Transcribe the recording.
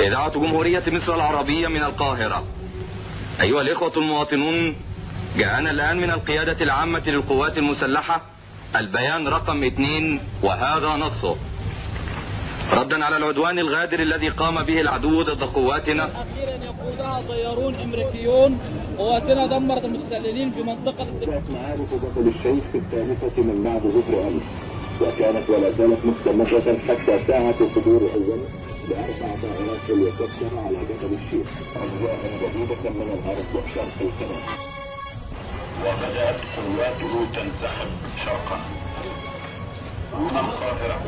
إذاعة جمهورية مصر العربية من القاهرة. أيها الإخوة المواطنون، جاءنا الآن من القيادة العامة للقوات المسلحة البيان رقم 2، وهذا نصه: ردا على العدوان الغادر الذي قام به العدو ضد قواتنا. أخيرا يقودها طيارون أمريكيون، قواتنا دمرت المتسللين في منطقة معارك بطل الشيخ في الثالثة من بعد ظهر أمس، وكانت ولا زالت مستمرة حتى ساعة صدور أول ب4 طائرات هليكوبتر على جبل الشيخ، أجواء جديدة من الأرض وشرق القناة. وبدأت قواته تنسحب شرقا من القاهرة.